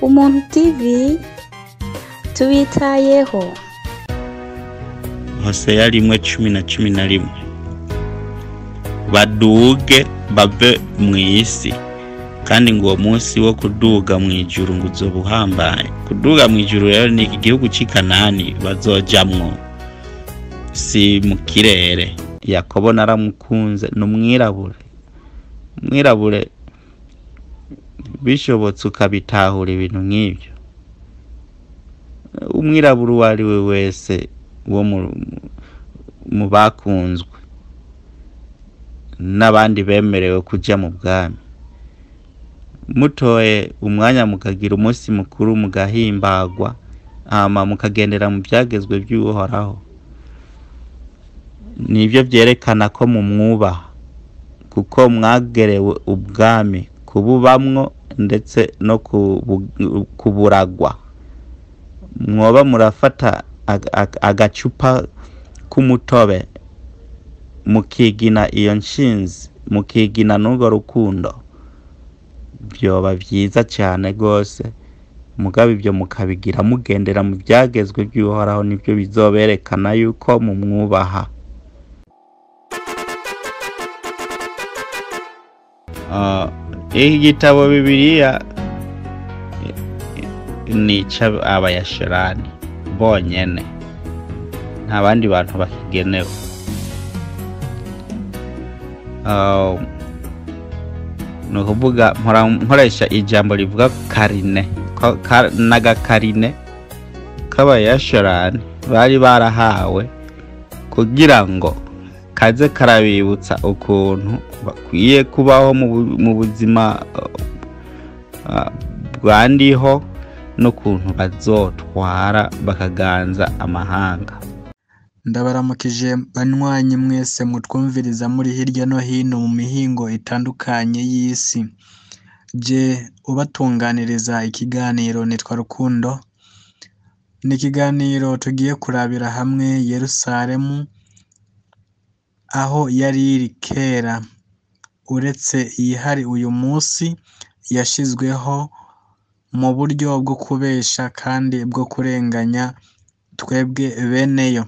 Umuntu TV tubitayeho. Hoseya 1:10-11. Baduge bave mu isi, kandi ngo uwo munsi wo kuduga mu ijuru ngo uzoba uhambaye. Kuduga mu ijuru rero ni igihugu c'i Kanani bazojamwo, si mu kirere. Yakobo naramukunze, ni umwirabure. Umwirabure bishobotse ukabitahura ibintu nk'ibyo. Umwirabure uwo ari we wese wo mu bakunzwe n'abandi bemerewe kuja mu bwami, mutoye umwanya mukagira umunsi mukuru mugahimbagwa, hama mukagendera mu byagezwe by'Uhoraho, nibyo byerekana ko mumwubaha, kuko mwagerewe ubwami kububamwo ndetse no kuburagwa. Mwoba murafata agacupa k'umutobe mukigina iyo nshinzi, mukigina n'urwo rukundo, byoba byiza cyane rwose. Mugabo ibyo mukabigira mugendera mu byagezwe by'Uhoraho, nibyo bizoberekana yuko mumwubaha. Iki gitabo Bibiliya ni icy'abayashorani bonyene, nta bandi bantu bakigenewe. Ni ukuvuga nkoresha ijambo rivuga karine, n'agakarine k'abayashorani bari barahawe kugira ngo kaze karabibutsa ukuntu bakwiye kubaho mu buzima bwandiho, n'ukuntu bazotwara bakaganza amahanga. Ndabaramukije banywanyi mwese mutwumviriza muri hirya no hino mu mihingo itandukanye y'isi. Je ubatunganiriza ikiganiro nitwa Rukundo. Ni ikiganiro tugiye kurabira hamwe Yerusalemu aho yari iri kera, uretse iyihari uyu munsi yashizweho mu buryo bwo kubesha kandi bwo kurenganya twebwe beneyo.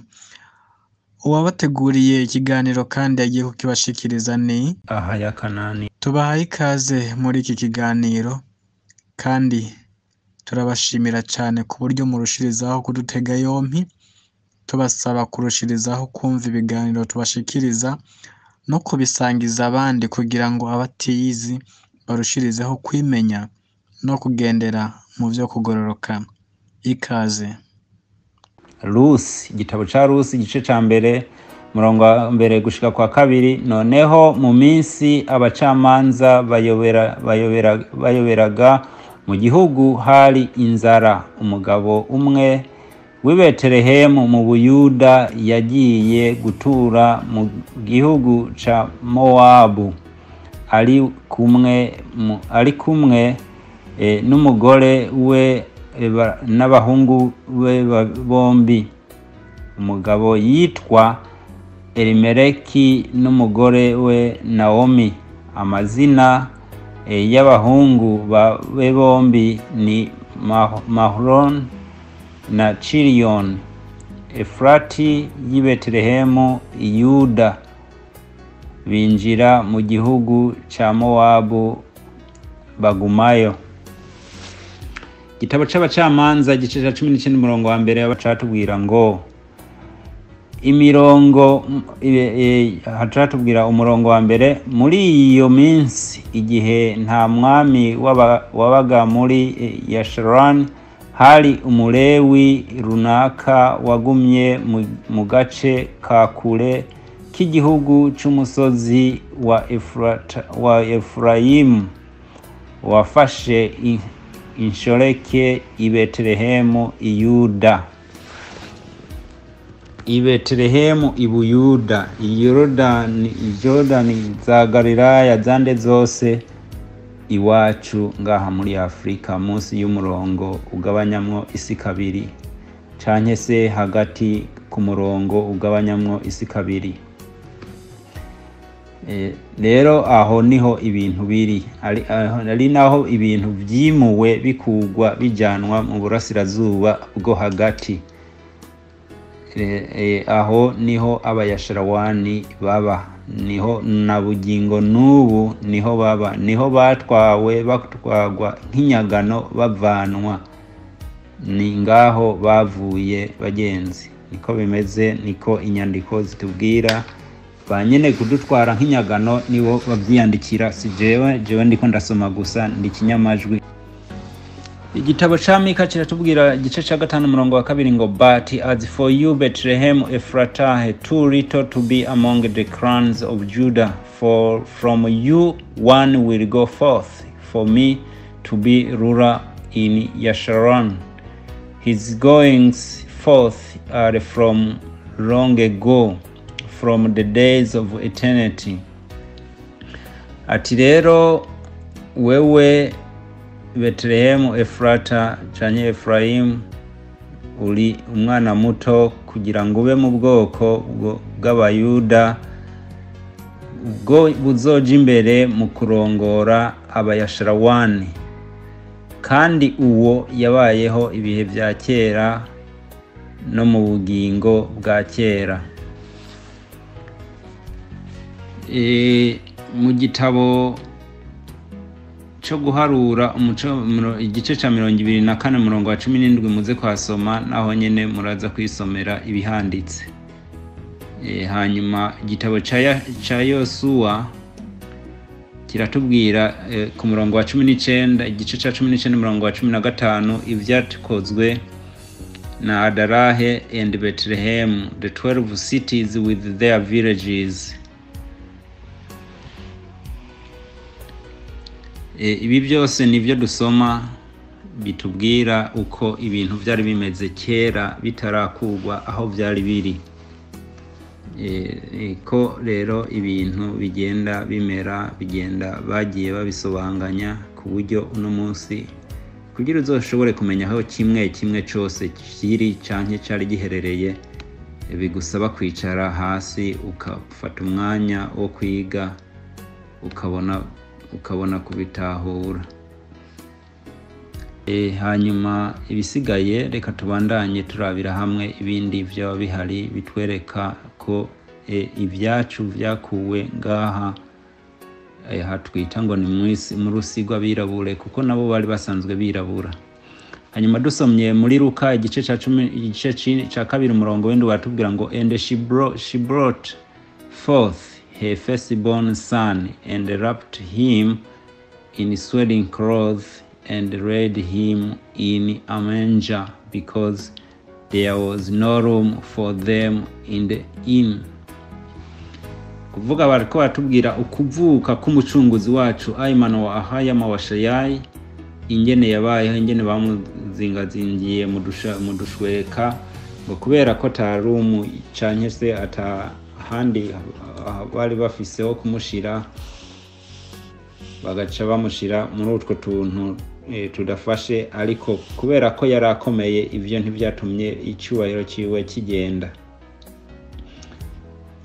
Uwabateguriye ikiganiro kandi agiye kukibashikiriza ni aha ya Kanani. Tubahaye ikaze muri iki kiganiro kandi turabashimira cyane ku buryo murushirizaho kudutega yompi, tubasaba kurushirizaho kumva ibiganiro tubashikiriza no kubisangiza abandi kugira ngo abatiyizi barushirizeho kwimenya no kugendera mu byo kugororoka. Ikaze. Rusi, igitabo ca Rusi igice ca mbere murongo wa mbere gushika kwa kabiri. Noneho mu minsi abacamanza bayoberaga mu gihugu hari inzara. Umugabo umwe w'i Betelehemu mu Buyuda yagiye gutura mu gihugu ca Mowabu, ari kumwe n'umugore we n'abahungu be bombi. Umugabo yitwa Elimeleki n'umugore we Naomi. Amazina y'abahungu be bombi ni Mahlon na Chilion. Efrati y'i Betelehemu Yuda. Binjira mu gihugu ca Mowabu bagumayo. Igitabo c'abacamanza igice ca 19 umurongo wa mbere bacatubwira ngo imirongo hacatubwira umurongo wa mbere: muri iyo minsi igihe nta mwami wabaga muri Yasharani, hari umulewi runaka wagumye mu gace ka kure k'igihugu c'umusozi wa Efurayimu, wafashe inshoreke i Betelehemu i Yuda. I Betelehemu i Buyuda, i Yorodani za Galilaya zande zose iwacu ngaha muri Afrika, munsi y'umurongo ugabanyamwo isi kabiri, canke se hagati ku murongo ugabanyamwo isi kabiri. Rero aho niho ibintu biri, ari naho ibintu vyimuwe bikugwa bijanwa mu burasirazuba bwo hagati. Aho niho abayasharawani baba, niho na bugingo n'ubu niho baba, niho batwawe batwagwa nk'inyagano bavanwa, ni ngaho bavuye bagenzi. Niko bimeze, niko inyandiko zitubwira. Ba nyene kudutwara nk'inyagano nibo bavyiyandikira, si jewe, jewe ndiko ndasoma gusa, ndi kinyamajwi. Igitabo ca Mika kiratubwira igice ca 5 umurongo wa 2 ngo but as for you Bethlehem Ephratah, too little to be among the clans of Judah, for from you one will go forth for me to be ruler in Yasharon. His goings forth are from long ago, from the days of eternity. Ati rero wewe Bethlehem Efrata canke Efraim uri umwana muto kugira ngo ube mu bwoko bw'Abayuda, ubwo buzoja imbere mu kurongora Abayasharawani, kandi uwo yabayeho ibihe vya kera no mu bugingo bwa kera. Mu gitabo cyo guharura igice ca 24 umurongo wa 17 muze kwasoma, naho nyene muraza kwisomera ibihanditse. Hanyuma igitabo ca Yosuwa kiratubwira ku murongo wa 19, igice ca 19 umurongo wa 15, ivyakozwe na Adarahe and Bethlehem, the 12 cities with their villages. Ibi byose nivyo dusoma bitubwira uko ibintu vyari bimeze kera bitarakugwa aho vyari biri. Ko rero ibintu bigenda bimera, bigenda bagiye babisobanganya ku buryo uno munsi kugira uzoshobore kumenya aho kimwe kimwe cose kiri canke cari giherereye, bigusaba kwicara hasi ukafata umwanya wo kwiga, ukabona kubitahura. Hanyuma ibisigaye reka tubandanye turabira hamwe ibindi vyaba bihari bitwereka ko ibyacu vyakuwe ngaha hatwita ngo ni mu rusigwa birabure, kuko nabo bari basanzwe birabura. Hanyuma dusomye muri Luka igice ca 10, igice ca 2 umurongo w'indwi batubwira ngo and she brought forth her firstborn son and wrapped him in swaddling cloth and laid him in a manger, because there was no room for them in the inn. Kuvuga bariko batubwira ukuvuka k'umucunguzi wacu Ayimana wa Ahayama wa Shayayi, ingene yabayeho, ingene bamuzingazingiye mu dushweka, ngo kubera ko ta room canke se ata handi bari bafiseho kumushira, bagaca bamushira muri utwo tuntu tudafashe, ariko kubera ko yari akomeye ivyo ntivyatumye icyubahiro ciwe kigenda.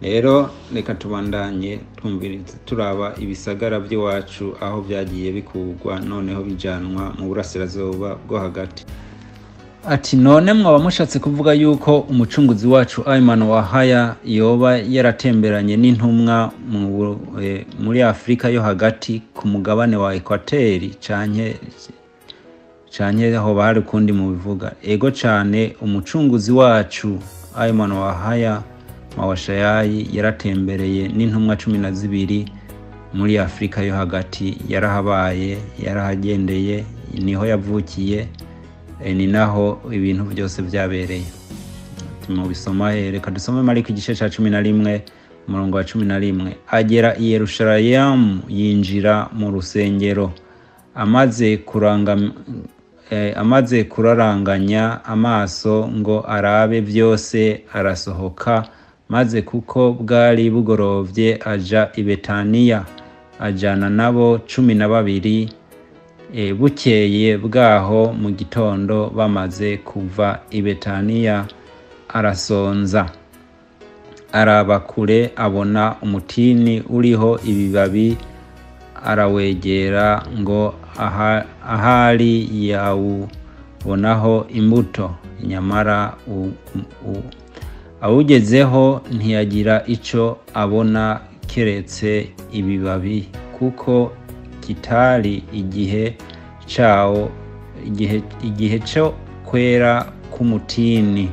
Rero reka tubandanye twumviriza turaba ibisagara by'iwacu aho byagiye bikugwa noneho bijanwa mu burasirazuba bwo hagati. Ati none mwaba mushatse kuvuga yuko umucunguzi wacu Ayimana wa Haya yoba yaratemberanye n'intumwa muri Afrika yo hagati ku mugabane wa Ekwateri, canke hoba hari ukundi mu bivuga? Ego cane, umucunguzi wacu Ayimana wa Haya Mawashayayi yaratembereye n'intumwa 12 muri Afrika yo hagati, yarahabaye, yarahagendeye, niho yavukiye, ni naho ibintu byose byabereye. Mubisoma, reka dusome Mariko igice ca 11 umurongo wa 11. Agera i Yerusalemu yinjira mu rusengero, amaze kuraranganya amaso ngo arabe byose, arasohoka, maze kuko bwari bugorovye aja i Betaniya, ajana nabo 12. Bukeye bwaho mu gitondo bamaze kuva i Betaniya arasonza. araba kure abona umutini uriho ibibabi, arawegera ngo ahari yawubonaho imbuto. Nyamara awugezeho ntiyagira ico abona keretse ibibabi, kuko kitari igihe cawo, igihe cyo kwera k'umutini.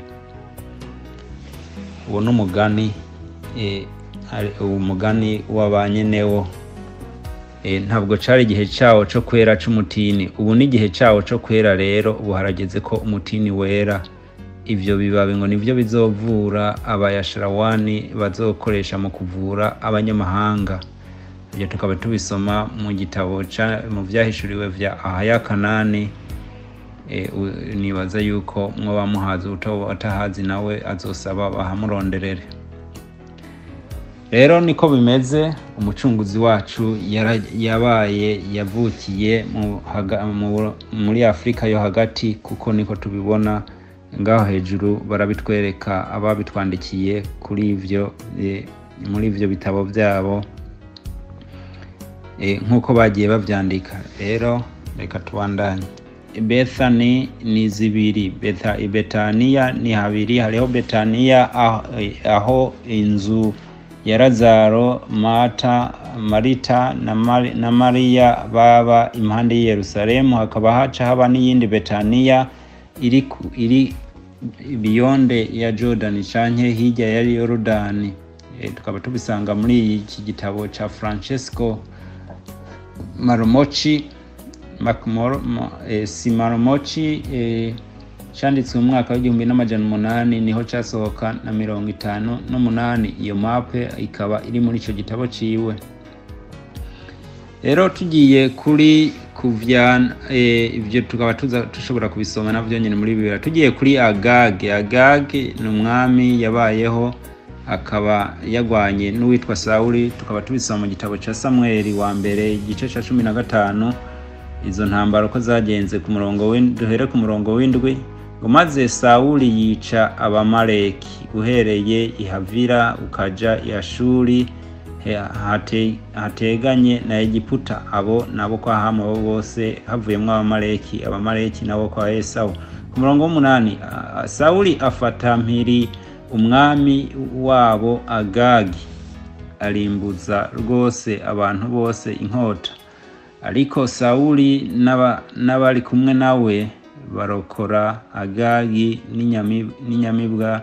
Uwo n'umugani, umugani w'abanyenewo. Ntabwo cari igihe cawo co kwera c'umutini, ubu ni igihe cawo co kwera. Rero ubu harageze ko umutini wera. Ivyo bibabi ngo nivyo bizovura abayasharawani, bazokoresha mu kuvura abanyamahanga. Ibyo tukaba tubisoma mu gitabo mu vyahishuriwe vya Ahaya Kanani. Nibaza yuko mwoba muhazi, utahazi nawe azosaba bahamuronderere. Rero niko bimeze, umucunguzi wacu yabaye yavukiye muri Afrika yo hagati, kuko niko tubibona ngaho hejuru barabitwereka ababitwandikiye kuri ivyo, muri ivyo bitabo byabo, nkuko bagiye bavyandika. Rero reka tubandanye. Bethany ni zibiri, Betaniya ni habiri. Hariho Betaniya aho inzu ya Lazaro, Marta, Marita na Mariya baba impande y'i Yerusalemu. Hakaba haca haba n'iyindi Betaniya iri biyonde ya Jordan canke hirya ya Yorodani. Tukaba tubisanga muri iki gitabo ca Francesco Marumoci, si Marumoci, canditswe mu mwaka w'1800, niho casohoka na 58. Iyo mape ikaba iri muri ico gitabo ciwe. Rero tugiye kuri kuvya, ivyo tukaba tushobora kubisoma navyo nyene muri Bibiliya. Tugiye kuri Agage. Agage ni umwami yabayeho akaba yagwanye n'uwitwa Sawuli. Tukaba tubisoma mu gitabo ca Samweli wa mbere igice ca 15, izo ntambara uko zagenze. Ku murongo, duhere ku murongo w'indwi, ngo maze Sawuli yica Abamaleki uhereye i Havila ukaja i Ashuri hateganye na Egiputa. Abo nabo kwa Hamu, abo bose havuyemwo Abamaleki, Abamaleki nabo kwa Esawu. Ku murongo w'umunani, Sawuli afata mpiri umwami wabo Agagi, arimbuza rwose abantu bose inkota. Ariko Sawuli n'abari kumwe nawe barokora Agagi n'inyamibwa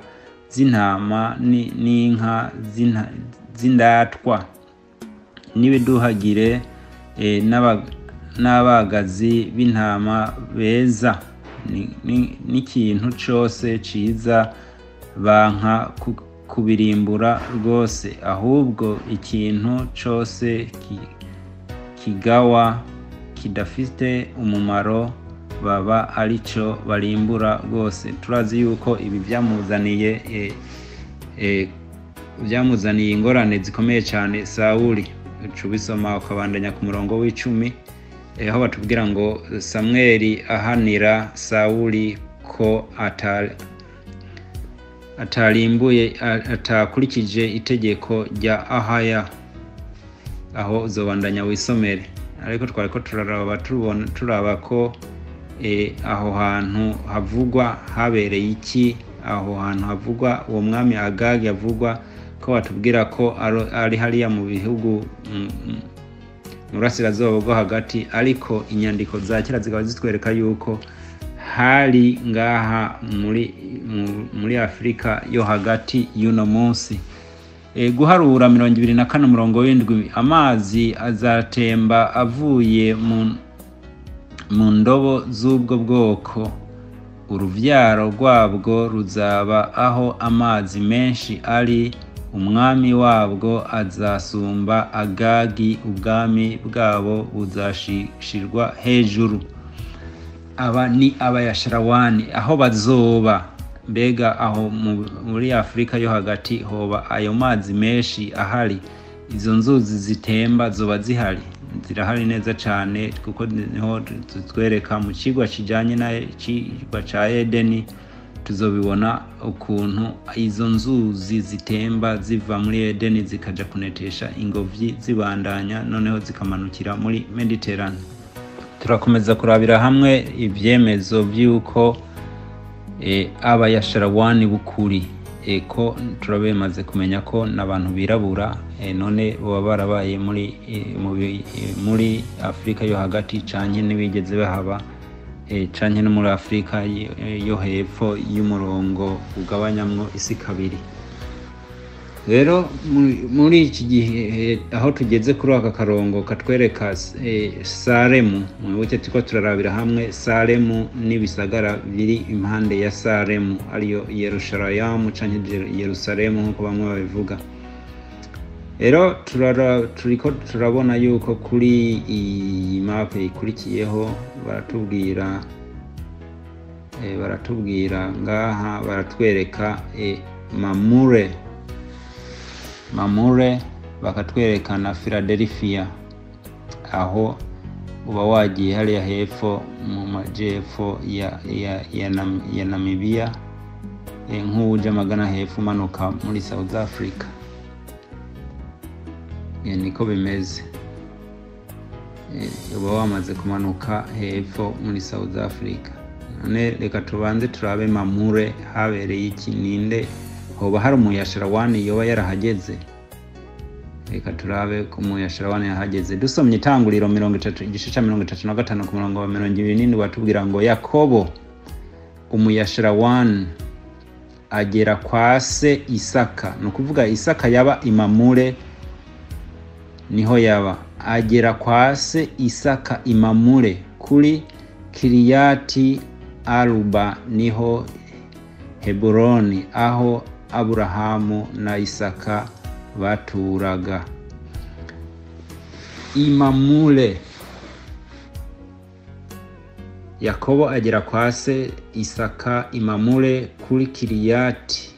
z'intama n'inka z'indatwa n'ibiduhagire, n'abagazi b'intama beza, n'ikintu cose ciza banka kubirimbura rwose, ahubwo ikintu cose kigawa kidafite umumaro baba arico barimbura rwose. Turazi yuko ibi byamuzaniye ingorane zikomeye cyane Sawuli. Ucubisoma ukabandanya ku murongo w'icumi, aho batubwira ngo Samweli ahanira Sawuli ko atarimbuye, atakurikije itegeko rya Ahaya. Aho uzobandanya wisomere, ariko twariko turaraba, tubona, turaba ko aho hantu havugwa habereye iki. Aho hantu havugwa uwo mwami Agagi avugwa ko batubwira ko ari hariya mu bihugu mu burasirazuba bwo hagati, ariko inyandiko za kera zikaba zitwereka yuko hari ngaha muri Afrika yo hagati y'uno munsi. Guharura 24 umurongo w'indwi, amazi azatemba avuye mu ndobo z'ubwo bwoko, uruvyaro rwabwo ruzaba aho amazi menshi ari, umwami wabwo azasumba Agagi, ubwami bwabo buzashirwa hejuru. Aba ni abayasharawani aho bazoba. Mbega aho muri Afrika yo hagati hoba ayo mazi menshi ahari? Izo nzuzi zitemba zoba zihari? Zirahari neza cane, kuko niho tutwereka mu cigwa kijanye na cigwa ca Edeni. Tuzobibona ukuntu izo nzuzi zitemba ziva muri Edeni zikaja kunetesha ingobyi, zibandanya noneho zikamanukira muri Mediterane. Turakomeza kurabira hamwe ibyemezo by'uko abayasharawani b'ukuri, ko turabemaze kumenya ko n'abantu birabura, none baba barabaye muri Afurika yo hagati canke ntibigeze bahaba, canke no muri Afurika yo hepfo y'umurongo ugabanyamwo isi kabiri. Rero muri iki gihe aho tugeze kuri aka karongo katwereka Salemu, mwibuke turiko turarabira hamwe Salemu n'ibisagara biri impande ya Salemu, ariyo Yerushalaymu canke Yerusalemu nk'uko bamwe babivuga. Rero turiko turabona yuko kuri iyi mape ikurikiyeho baratubwira ngaha, baratwereka Mamure, bakatwereka na Philadelphia, aho uba wagiye hariya hepfo mu majepfo ya Namibia, nk'uwuja magana hepfo umanuka muri South Africa. Niko bimeze. Uba wamaze kumanuka hepfo muri South Africa. None reka tubanze turabe Mamure habereye iki, ninde hoba hari umuyasharawani yoba yarahageze? Reka turabe ko umuyasharawani yahageze. Dusomye Itanguriro 30, igice ca 35 ku murongo wa 27, batubwira ngo Yakobo umuyasharawani agera kwa se Isaka. Ni ukuvuga Isaka yaba Imamure, niho yaba. Agera kwa se Isaka Imamure kuri Kiriyati Aruba, niho Heburoni, aho Aburahamu na Isaka baturaga. Imamure, Yakobo agera kwa se Isaka Imamure kuri Kiriyati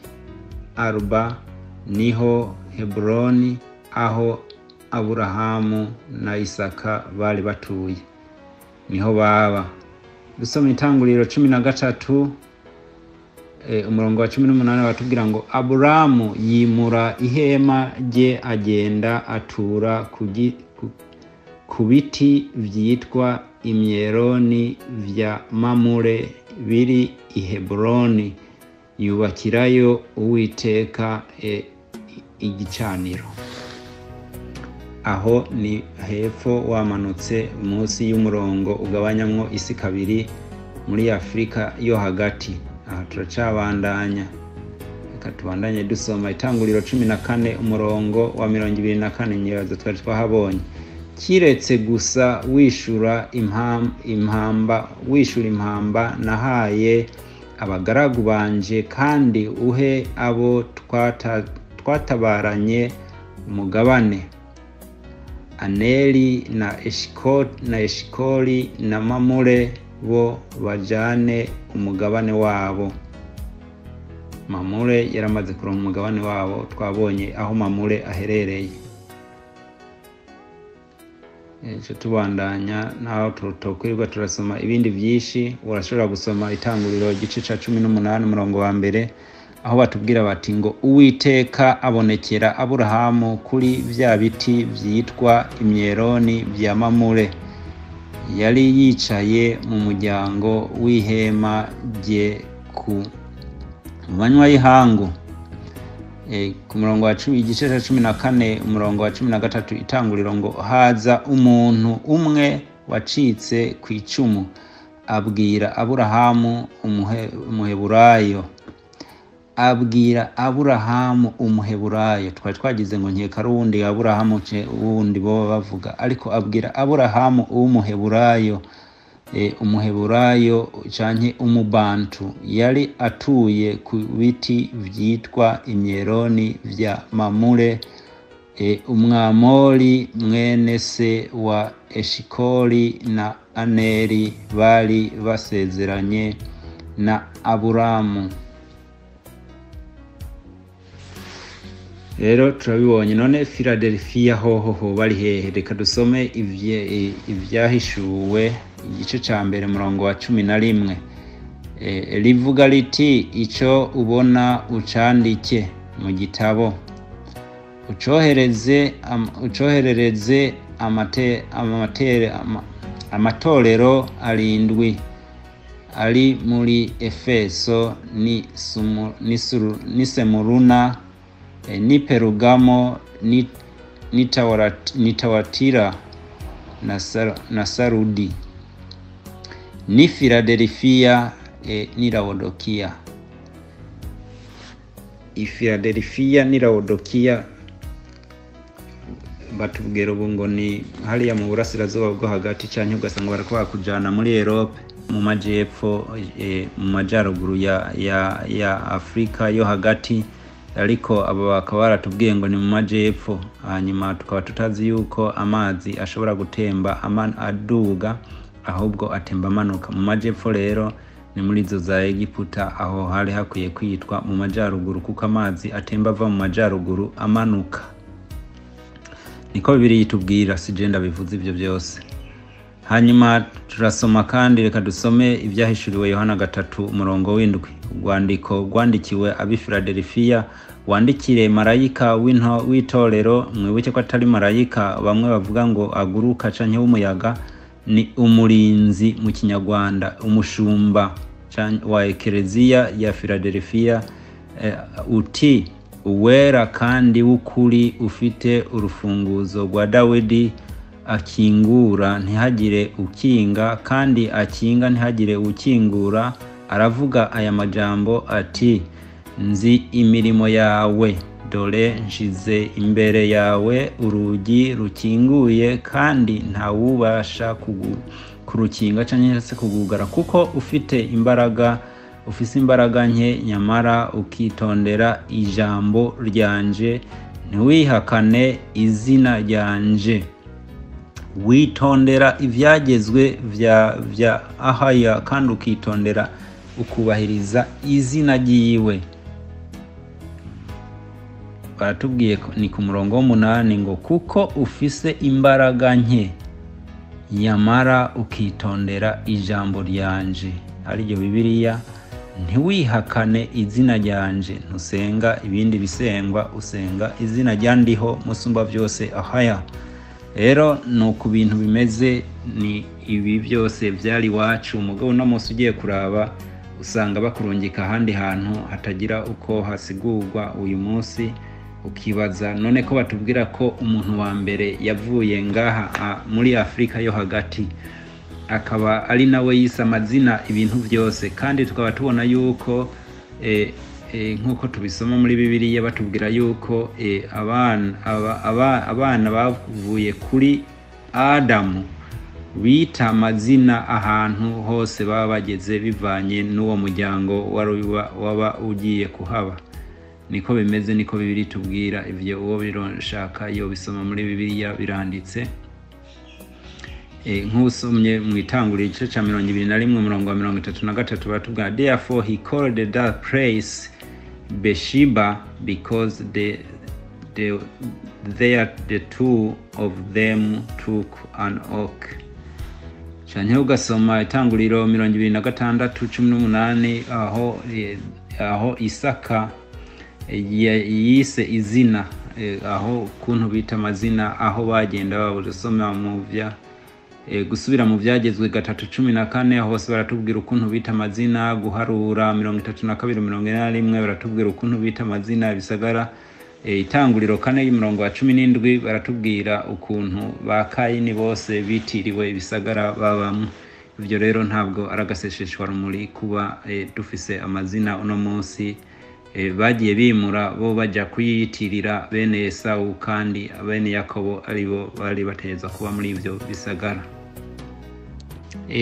Aruba, niho Heburoni, aho Aburahamu na Isaka bari batuye, niho baba. Dusoma Itanguriro 13, umurongo wa 18, batubwira ngo Aburamu yimura ihema rye agenda atura ku biti vyitwa imyeroni vya Mamure biri i Heburoni, yubakirayo Uwiteka igicaniro. Aho ni hepfo wamanutse munsi y'umurongo ugabanyamwo isi kabiri muri Afurika yo hagati. Aha turacabandanya, reka tubandanye dusoma Itanguriro 14 umurongo wa 24, nyibazo twari twahabonye. Kiretse gusa wishura impamba nahaye abagaragu banje, kandi uhe abo twatabaranye umugabane, Aneri na Eshikoli na Mamure, bo bajane umugabane wabo. Mamure yaramaze kuronka umugabane wabo, twabonye aho Mamure aherereye. Ejo tubandanya naho tutokwirirwa turasoma ibindi byinshi. Urashobora gusoma Itanguriro igice ca 18 umurongo wa mbere, aho batubwira bati ngo Uwiteka abonekera Aburahamu kuri vya biti vyitwa imyeroni vya Mamure, yari yicaye mu muryango w'ihema rye ku manywa y'ihangu. Ku murongo wa 10, igice ca 14 umurongo wa 13, Itanguriro ngo haza umuntu umwe wacitse ku icumu abwira Aburahamu umuheburayo, abwira Aburahamu umuheburayo. Twari twagize ngo nkeka ari uwundi Aburahamu wundi bo bavuga, ariko abwira Aburahamu umuheburayo, umuheburayo canke umubantu, yari atuye ku biti vyitwa imyeroni vya Mamure, umwamori mwene se wa Eshikoli na Aneri, bari basezeranye na Aburamu. Rero turabibonye. None Philadelphia hoho bari hehe? Reka dusome ivyahishuwe igice ca mbere murongo wa 11. Rivuga riti ico ubona ucandike mu gitabo, ucoherereze amatorero arindwi ari muri Efeso ni Semuruna, ni Perugamo, ni Tawatira na Sarudi, ni Filadelfiya, ni Laodikiya. I Filadelfiya ni Laodikiya batubwira ubu ngo ni hariya mu burasirazuba bwo hagati, canke ugasanga barako bakujana muri Europe mu majepfo, mu majaruguru ya Afrika yo hagati, ariko abo bakaba baratubwiye ngo ni mu majepfo. Hanyuma tukaba tutazi yuko amazi ashobora gutemba aduga, ahubwo atemba amanuka. Mu majepfo rero ni muri izo za Egiputa, aho hari hakwiye kwitwa mu majaruguru, kuko amazi atemba ava mu majaruguru amanuka. Niko Bibiliya itubwira, si je ndabivuze ivyo byose. Hanyuma turasoma kandi, reka dusome ivyahishuriwe Yohana 3 umurongo w'7, urwandiko rwandikiwe ab'i Filadelfiya. Wandikire marayika w'itorero. Mwibuke ko atari marayika bamwe bavuga ngo aguruka canke w'umuyaga, ni umurinzi mu Kinyarwanda, umushumba wa ekereziya ya Filadelfiya. Uti uwera kandi w'ukuri, ufite urufunguzo rwa Dawidi, akingura ntihagire ukinga, kandi akinga ntihagire ukingura, aravuga aya majambo ati: nzi imirimo yawe, dore nshize imbere yawe urugi rukinguye, kandi ntawubasha kurukinga canke se kugugara, kuko ufise imbaraga nke, nyamara ukitondera ijambo ryanje, ntiwihakane izina ryanje. Witondera ivyagezwe vya Ahaya, kandi ukitondera ukubahiriza izina ryiwe. Baratubwiye ni ku murongo w'8 ngo kuko ufise imbaraga nke, nyamara ukitondera ijambo ryanje, ariryo Bibiliya, ntiwihakane izina ryanje. Ntusenga ibindi bisengwa, usenga izina rya Ndiho musumba byose Ahaya. Rero ni ku bintu bimeze, ni ibi byose byari iwacu. Umugabo uno munsi ugiye kuraba usanga bakurungika ahandi hantu hatagira uko hasigurwa uyu munsi, ukibaza none ko batubwira ko umuntu wa mbere yavuye ngaha muri Afrika yo hagati, akaba ari nawe yise amazina ibintu byose, kandi tukaba tubona yuko nk'uko tubisoma muri Bibiliya batubwira yuko abana bavuye kuri Adamu bita amazina ahantu hose baba bageze bivanye n'uwo muryango waba ugiye kuhaba. Niko bimeze, niko Bibiliya itubwira. Ivyo uwo bironshaka yo bisoma muri Bibiliya biranditse. Nk'usomye mu itanguriro igice ca 21 umurongo wa 33 baratubwira, therefore he called that place Beersheba, because there the two of them took an oath. Canke ugasoma itanguriro 26:18, aho Isaka yise izina, aho ukuntu bita amazina aho bagenda babusoma mu vya gusubira mu byagezwe 3:14, hose baratubwira ukuntu bita amazina. Guharura 32:41 baratubwira ukuntu bita amazina ibisagara. Itanguriro 4:17 baratubwira ukuntu ba Kayini bose bitiriwe ibisagara babamwo. Ivyo rero ntabwo aragasesheshwa rumuri kuba dufise amazina uno munsi. Bagiye bimura bo bajya kuyitirira bene Esawu, kandi bene Yakobo aribo bari bateza kuba muri ivyo bisagara.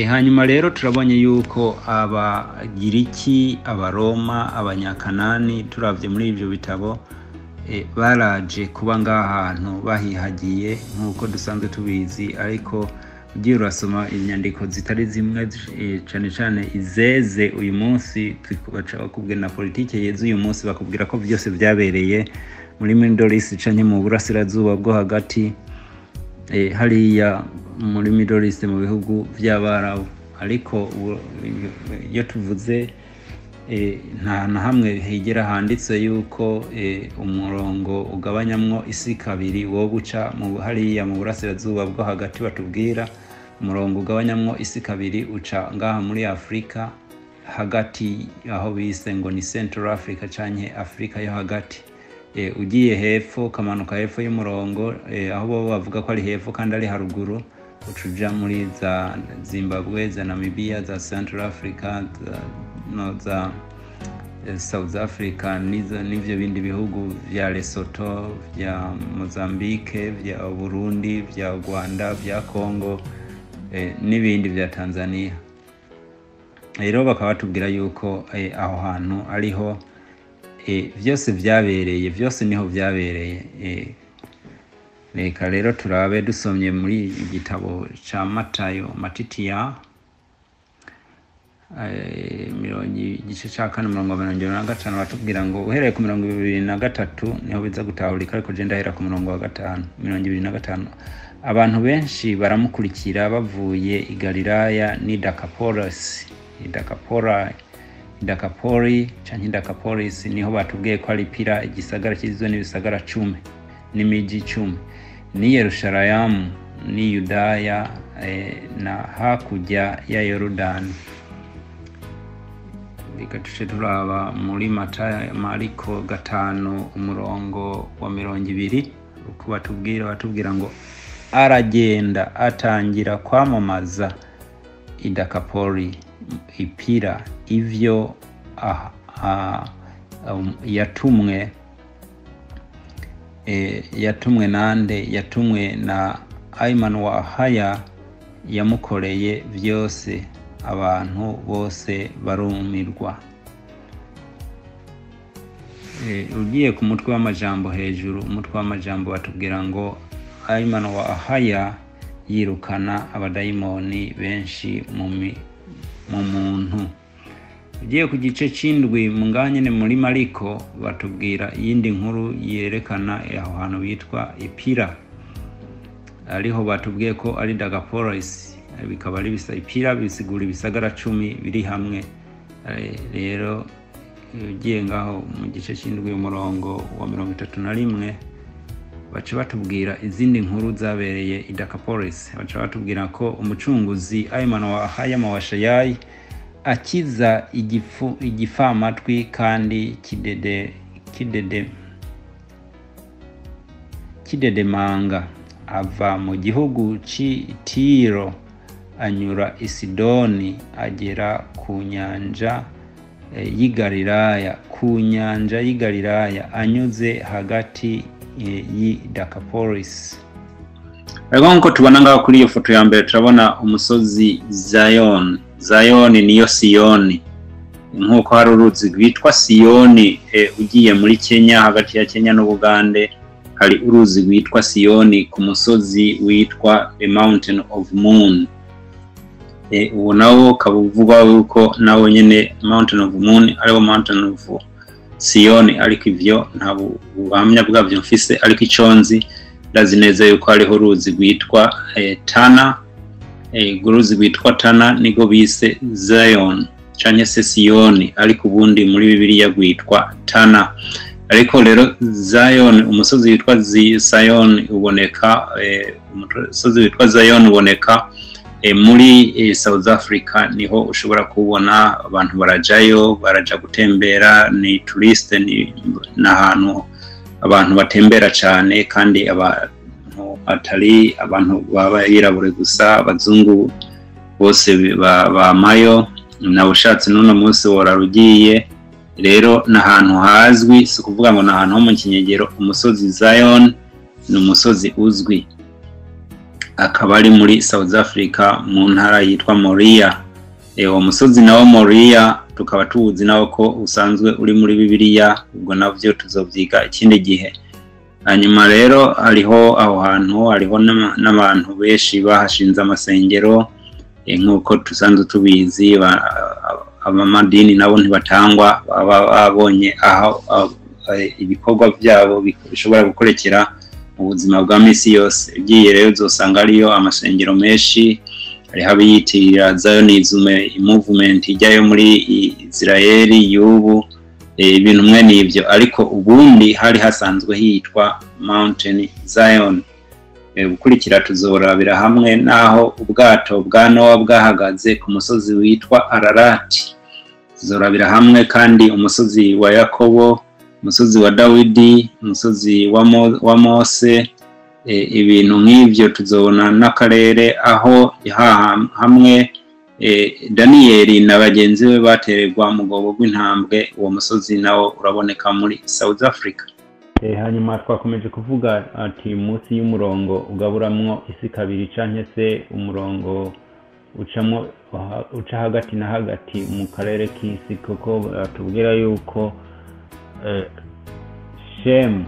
Hanyuma rero turabonye yuko Abagiriki, Abaroma, Abanyakanani, turavye muri ivyo bitabo, baraje kuba ngaha hantu bahihagiye nk'uko dusanzwe tubizi. Ariko ugiye urasoma inyandiko zitari zimwe, cane cane izeze uyu munsi, baca bakubwira na politike yeze uyu munsi, bakubwira ko byose byabereye muri Middle East canke mu burasirazuba bwo hagati, hariya muri Middle East mu bihugu vy'Abarabu. Ariko iyo tuvuze nta na hamwe higera handitse yuko umurongo ugabanyamwo isi kabiri wo guca mu hariya mu burasirazuba bwo hagati. Batubwira umurongo ugabanyamwo isi kabiri uca ngaha muri Afurika hagati, aho bise ngo ni Central Africa canke Afrika yo hagati. Ugiye hepfo, ukamanuka hepfo y'umurongo, aho bo bavuga ko ari hepfo kandi ari haruguru, uca uja muri za Zimbabwe, za Namibia, za Central Africa, no za South Africa n'ivyo bindi bihugu vya Lesotho, vya Mozambique, vya Burundi, vya Rwanda, vya Congo, n'ibindi vya Tanzania. Rero bakaba batubwira yuko aho hantu ariho vyose vyabereye, vyose niho vyabereye. Reka rero turabe dusomye muri igitabo ca Matayo, Matitiya, igice ca 4, umurongo wa 75, batubwira ngo uhereye ku 23 niho biza gutahurika, ariko je ndahera ku murongo wa 5, 25. Abantu benshi baramukurikira bavuye i Galilaya n'i Dekapolisi, i Dakapori canke i Dekapolisi, niho batubwiye ko ari Pira, igisagara kigizwe n'ibisagara 10 n'imiji 10, n'i Yerusalemu n'i Yudaya na hakurya ya Yorodani. Reka tuce turaba muri Matayo, Mariko 5, umurongo wa 20, uko batubwira ngo aragenda atangira kwamamaza i Dekapoli, ipira, ivyo yatumwe. Yatumwe nande? Yatumwe na Ayman wa Ahaya yamukoreye vyose, abantu bose barumirwa. Ugiye ku mutwe w'amajambo hejuru, umutwe w'amajambo batubwira ngo Ayman wa Ahaya yirukana abadayimoni benshi mu muntu. Ugiye ku gice c'indwi mu ngaha nyene muri Mariko, batubwira iyindi nkuru yerekana aho hantu bitwa Ipira, ariho batubwiye ko ari Dagapolis, bikaba ari bisa Ipira bisigura ibisagara 10 biri hamwe. Rero ugiye ngaho mu gice c'indwi, umurongo wa 31, baca batubwira izindi nkuru zabereye i Dekapolis. Baca batubwira ko umucunguzi Ayman wa Ahaya wa Shayayi akiza igifamatwi kandi kidede kidede kidedemanga, ava mu gihugu c'i Tiro anyura i Sidoni agera ku nyanja y'i Galilaya, ku nyanja y'i Galilaya, anyuze hagati y'i Dekapolis. Ariko nkuko tubona ngaho kuri iyo foto ya mbere, turabona umusozi Zion. Zion niyo Siyoni, nkuko hari uruzi rwitwa Siyoni. Ugiye muri Kenya, hagati ya Kenya n'Ubugande, hari uruzi rwitwa Siyoni ku musozi witwa the Mountain of Moon. Uwo nawo ukaba uvugwa yuko nawo nyene Mountain of Moon ariwo Mountain of Siyoni, ariko ivyo nta buhamya bwavyo mfise. Ariko ico nzi, ndazi neza yuko hariho uruzi rwitwa Tana. Urwo ruzi rwitwa Tana nigo bise Zion canke se Siyoni, ariko ubundi muri Bibiliya rwitwa Tana. Ariko rero Zion, umusozi witwa Zion uboneka, umusozi witwa Zion uboneka muri South Africa, niho ushobora kubona abantu barajayo, baraja gutembera, ni touriste, ni n'ahantu abantu batembera cyane, kandi abantu atari abantu baba yirabure gusa, abazungu bose bamayo. Nawe ushatse n'uno munsi worara ugiye. Rero ni ahantu hazwi, si ukuvuga ngo ni ahantu ho mu kinyegero. Umusozi Zion ni umusozi uzwi, akaba ari muri South Africa mu ntara yitwa Moria. Uwo musozi nawo Moria tukaba tuwuzi nawo ko usanzwe uri muri Bibiliya, ubwo navyo tuzovyiga ikindi gihe. Hanyuma rero hariho aho hantu hariho n'abantu benshi bahashinze amasengero, nk'uko tusanzwe tubizi, abamadini nabo ntibatangwa, baba babonye aho ibikorwa byabo bishobora gukorekera mu buzima bwa misi yose. Ugiye rero uzosanga hariyo amasengero menshi. Hariho abiyitirira Zionism movement ijyayo muri Israeli y'ubu, ibintu mwe n'ibyo, ariko ubundi hari hasanzwe hitwa Mountain Zion. Gukurikira tuzorabira hamwe naho ubwato bwa Nowa bwahagaze ku musozi witwa Ararati. Tuzorabira hamwe kandi umusozi wa Yakobo, umusozi wa Dawidi, umusozi wa Mose, ibintu nk'ibyo. Tuzobona n'akarere aho hamwe Daniyeli na bagenzi be batererwa mu rwobo rw'intambwe. Uwo musozi nawo uraboneka muri South Africa. Hanyuma twakomeje kuvuga ati munsi y'umurongo ugaburamwo isi kabiri, canke se umurongo ucamwo uca hagati na hagati mu karere k'isi, kuko batubwira yuko Shemu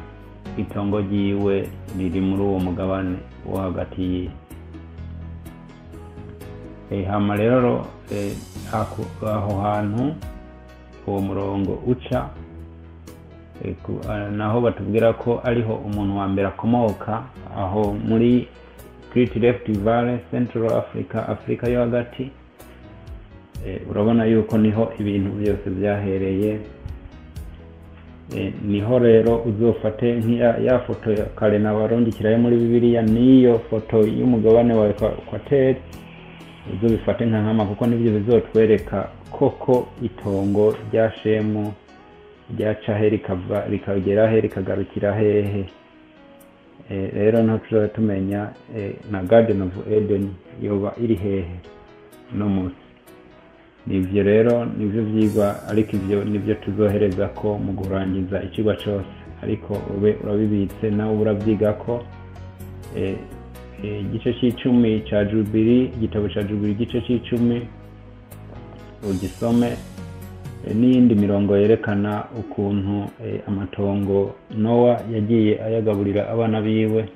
itongo ryiwe riri muri uwo mugabane wo hagati y'isi. Hama rero aho hantu uwo murongo uca, naho batubwira ko ariho umuntu wa mbere akomoka, aho muri Great Rift Valley, Central Africa, Afrika yo hagati. Urabona yuko niho ibintu byose byahereye. Niho rero uzofate nk'iya ya foto ya kare nabarungikirayo muri Bibiliya, niyo foto y'umugabane wa Equateur, uzobifate nka nkama, kuko nibyo bizotwereka koko itongo rya Shemu ryaca he, rikava rikagera he, rikagarukira hehe. Rero niho tuzoba tumenya na Garden of Eden yoba iri hehe no munsi. Nivyo rero nivyo vyigwa, ariko ivyo nivyo tuzohereza ko mu kurangiza icigwa cose, ariko ube urabibitse nawe uravyigako. Igice c'icumi ca Jubili, igitabo ca Jubili igice c'icumi ugisome, n'iyindi mirongo yerekana ukuntu amatongo Nowa yagiye ayagaburira abana biwe.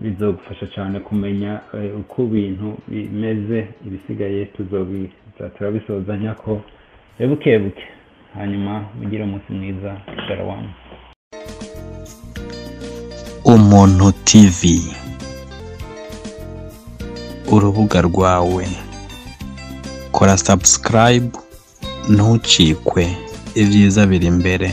Bizogufasha cyane kumenya uko ibintu bimeze. Ibisigaye tuzobiza turabisozanya ko buke buke. Hanyuma mugire umunsi mwiza. Shalom. Umuntu TV, urubuga rwawe. Kora subscribe, ntucikwe, ibyiza biri imbere.